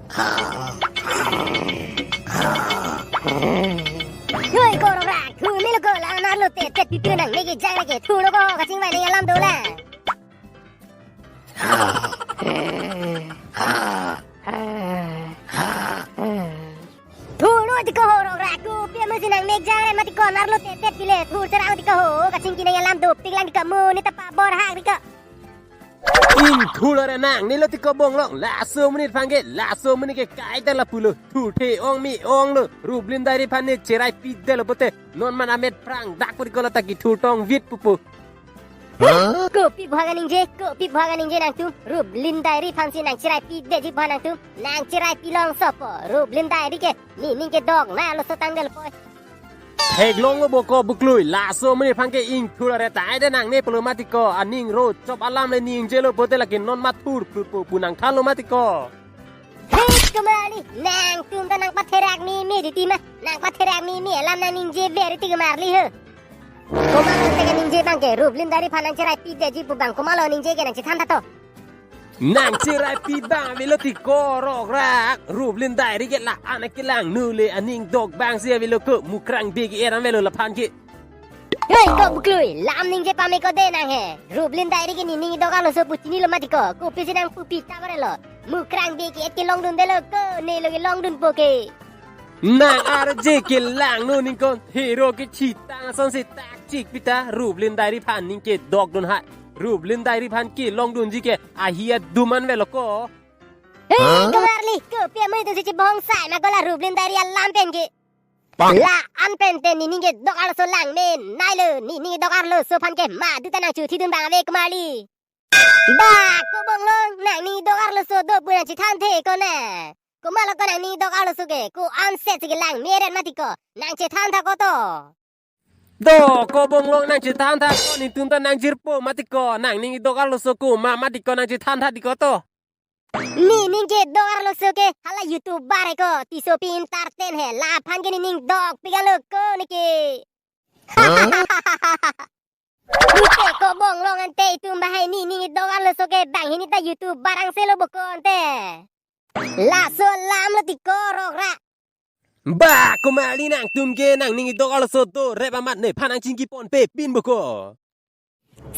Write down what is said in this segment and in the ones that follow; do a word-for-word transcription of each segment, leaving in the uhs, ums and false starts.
Hoi, ko Rokrak, thu melo ko, la narlo te, te pipi nang, neke jang neke, thu lo ko, kachingvai nang alam dola. Thu lo tiko ho Rokrak, kopi amatsi nang mek jang re mati ko, narlo te, te pile, thu serang tiko ho, kachingki nang alam dopik lang tiko, monit ta pabor hak tiko. Ingthur lo re nang, nelo tiko Bonglong, laso amonit aphan ke, laso amonit ke kaita lapulo, thurthe ong me-onglo, Ruplin Diary aphan ne cherai pidetlo pote, non man amet phrangdak puri ko la ta kithur tong vit pupu. Kopi bhag ningje, kopi bhag ningje nangtum, Ruplin Diary aphansi nang cherai pidetji bhag nangtum, nang cherai pilongsopo, Ruplin Diary ke, nening kedok, na lo sotang del poi. Theklonglo bo ko Buklui, laso amonit aphan ke ingthur lo re tai de nang ne pulo mati ko, aning ro chop alam le ningjelo pote lake non mathur phlut po pu nang thanlo mati ko. Hei, komarli, nangtum ta nang patherak meme titi ma, nang patherak meme alam nang ningje veri ti komarli he. Komat te ke ningje abang ke, Ruplin Diary aphan nang cherai pidetji pu abang komatlo ningje ke nang chethan tha to. Nang cherai pi abang avelo tiko Rokrak, Ruplin Diary ke la-an akelangno le aning dok abangsi avelo ko, mukrang be ke eran avelo laphan ke. Hei, ko Buklui, lam ningje pame ko de nang he. Ruplin Diary ke nening dok arloso pu chinilo mati ko, kopisi nang pupi ta barelo. Mukrang be ke et kelongdundelo ko, nelo kelongdunpo ke. Nang arje kelangno ning kon, hero ke chitang asonsi takchik pita, Ruplin Diary aphan ning kedokdun ha. Ruplin Diary aphan kelongdunji ke ahi adum an avelo ko. Hei, komarli, kopi amonit atumsi chibong sai ma ko la Ruplin Diary alam pen ke. La-an pen te nening kedok arloso langme nailo, nening kedok arloso aphan ke madu ta nang chuthidun abang ave komarli. Ba, ko Bonglong, nangning dok arloso do pu nang chethanthe ko ne. Komatlo ko nangning dok arloso ke, ko-ansetsi kelangme ret mati ko, nang chethantha ko to. Do, ko Bonglong nang chethantha ko, netum ta nang jirpo mati ko, nangning dok arloso komat mati ko nang chethantha di ko to. Nening kedok arloso ke, hala YouTuber he ko, Tissopi Entertain he, laphan ke nening dokpik lo ko neke. Huh? Ute ko Bonglong ante itum bahai nening dok arloso ke banghini ta YouTuber angselo bo ko ante. Laso lam lo tiko Rokrak. Ba, komarli nangtum ke nangning dok arloso do rep amat nephan nang chingki ponpe pin bo ko.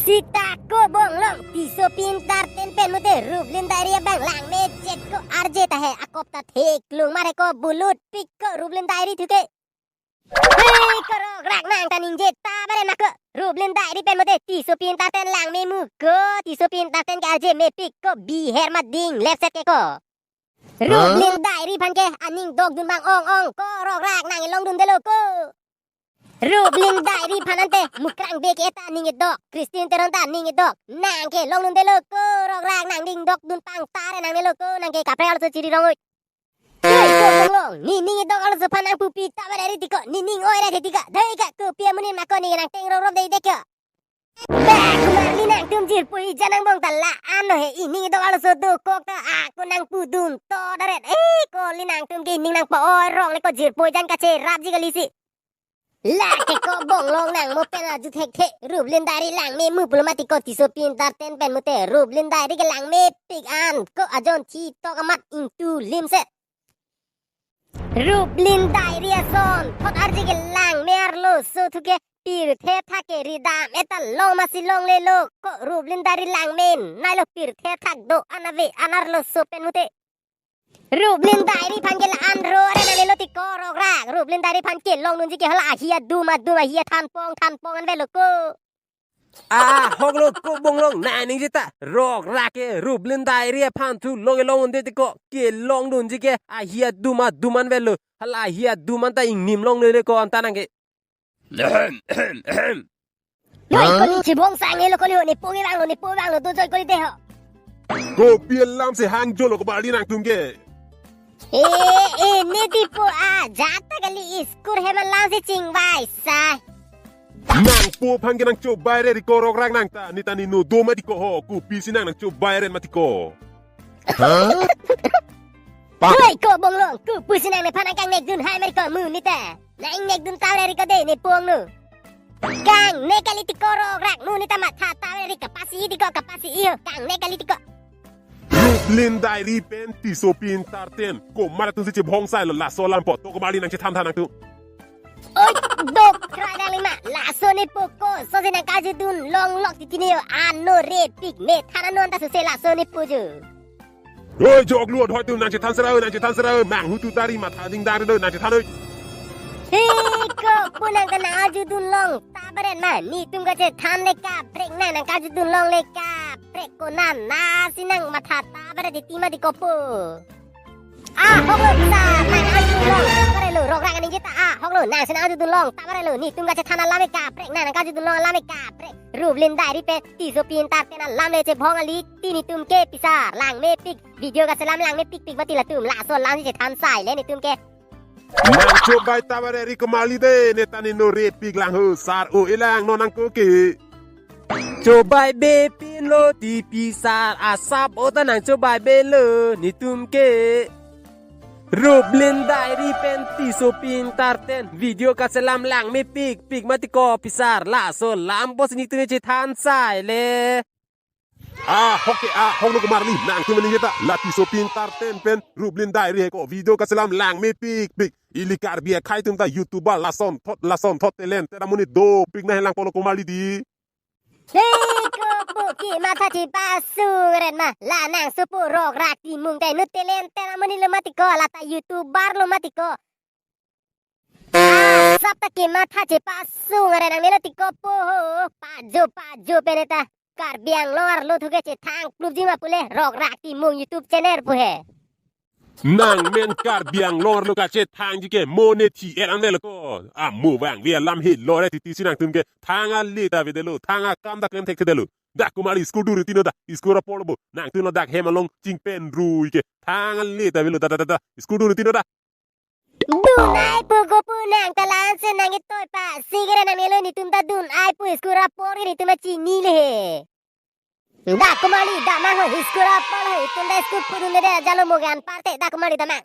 Sita ko Bonglong, Tissopi Entertain pen mute Ruplin Diary abang langme jet ko arje ta he akop ta theklong mare ko bulut pik ko Ruplin Diary thu ke. Hei, ko Rokrak nang ta ningje ta bare ma ko. Ruplin Diary pen mute Tissopi Entertain langme mu ko. Tissopi Entertain ke arje mepik ko biher ma ding lefset ke ko. Huh? Ruplin Diary aphan ke aning dokdun abang ong ong ko Rokrak nang longdundelo ko. Ruplin Diary aphan ante mukrang be ke ta ning dok, Christine Teron ta ning dok. Nang ke longdundelo ko Rokrak nang ning dokdun pangtare nangnelo ko nang ke kaprek arloso chiri rong oi. Hei, ko Bonglong, nening dok arloso aphan nang pupi ta bare ri tiko, nening oi ra tiko, dei ka, kopi amonit ma ko ne nang teng rorop dei dei ko. Ba, komarli nangtum jirpo-i ja nang bong ta la-an lo he, nening dok arloso dokok ta, ako nang pudun to daret, eh, kali nangtum ke nening nang pa-oi rong le ko jirpo-i jan kacherapji kalisi. Lake ko Bonglong nang mo pen aju thekthe, Ruplin Diary langme mu pulo mati ko Tissopi Entertain pen mute, Ruplin Diary ke langmepik an, ko ajon thi tok amat ingtu limset. Ruplin Diary ason, thot arje ke langme arloso thu ke pirthe thak ke ridam eta long masi longlelo ko Ruplin Diary langme nailo pirthe thak do-an ave-an arloso pen mute. Ruplin Diary aphan ke la-an ro are nangnelo tiko Rokrak. Ruplin Diary aphan ke longdunji ke hala ahi adum adum ahi athanpong thanpong an avelo ko. Ah, hoklo ko Bonglong, nang ningje ta. Rokrak ke Ruplin Diary aphan thu longle longdunde tiko, kelongdunji ke ahi adum adum an avelo. Hala ahi adum an ta ingnim longle ko anta nang ke. Ahem, ahem, ahem. Noi, huh? Kali chibong sangelo kali ho, nepo ke vanglo, nepo vanglo, dojoi kali de ho. Kopi alamsi hangjolo komarli nangtum ke. Eh, eh, ne tipo a, jata kali school hem alamsi chingvai sai. Nangpo aphan ke nang chobai re tiko Rokrak nang ta, ne ta ne no do mati ko ho, kopisi nang nang chobai re mati ko. Huh? Noi ko Bonglong, kopusi nang nephan nang kangnekdun hai mari ko mu ne ta. Nang ingnekdun ta re tiko de, nepong nu. Kangnek kali tiko Rokrak, mu ne ta matha ta re kapasi tiko, kapasi iyo, kangnek kali tiko. Rublin Diary pen Tissopi Entertain. Komat atum si chebhong sai lo laso alam po. To komarli nang chethan tha nangtum. Oi, dok krai dang lima. Laso ne po ko. So si nang karjudun longlok titi ne yo. Ano repik me. Thana non ta so se laso ne po jo. Oi, jok luot hoi tum nang chethan sera, nang chethan sera. Mang hutu tari matha ding dar do nang chethan oi. Hei, ko pu nang ta nang arjudun long. Tabaret ma. Netum kachethan le kaprek nang nang karjudun long le kaprek ko nang na si nang matha tabaret titi mati ko po. Ah, hok lo sa, nang arjudun long, tabaret lo, rok rak aning jeta, ah, hok lo, nang si nang arjudun long, tabaret lo, netum kachethan alam e kaprek, nang nang karjudun long alam e kaprek. Rublin Diary pen, Tissopi Entertain alam le chebhong kali, ti netum ke pisar, lang mepik, video kaselam lang mepikpik mati latum, laso alam si chethan sai le netum ke. Nang chobai tabaret ri komarli de, ne ta ne no repik lang ho, sar o elang no nang ko ke. Chobai be pin lo ti pisar asap o ta nang chobai be lo netum ke. Rublin Diary pen Tissopi Entertain video kaselam lang mepikpik mati ko pisar laso alam po si netum chethan sai le. Ah, hok ke, ah, hok lo komarli nangtum aning jeta la Tissopi Entertain pen Rublin Diary he ko video kaselam lang mepikpik. Ili Karbi akhai atum ta YouTuber lasonthot lasonthot talent tera muni dopik nang helang po lo komarli di. Hei, ko pu kematha chepasung ret ma. La nang supu rok rak timung te nu talent tera muni lo mati ko, la ta YouTuber lo mati ko. Asap ta kematha chepasung ret nang ne lo ti ko po ho. Pajo pajo pen ne ta. Karbi Anglong arlo thu ke chethang klubji ma pule rok rak timung YouTube channel pu he. Nang men Karbi Anglong arlo kachethangji ke mo ne thi er an le ko. Amo vangve alam he lo re titi si nangtum ke thang ale ta avedetlo, thang akam ta klem thekthedetlo. Dak komarli school dur tino da, school apor lo bo. Nangtum lo dak hem along chingpen rui ke thang ale ta avelo da da da da. School dur tino da. Dun ai pu ko pu nang ta la-an si nang itoi pa. Sigre nang ne lo netum ta dun ai pu school apor ke netum ta chini le he. Dak komarli damang ho, school apor ho, itum ta school pudun le de jalo mogan parte, dak komarli damang.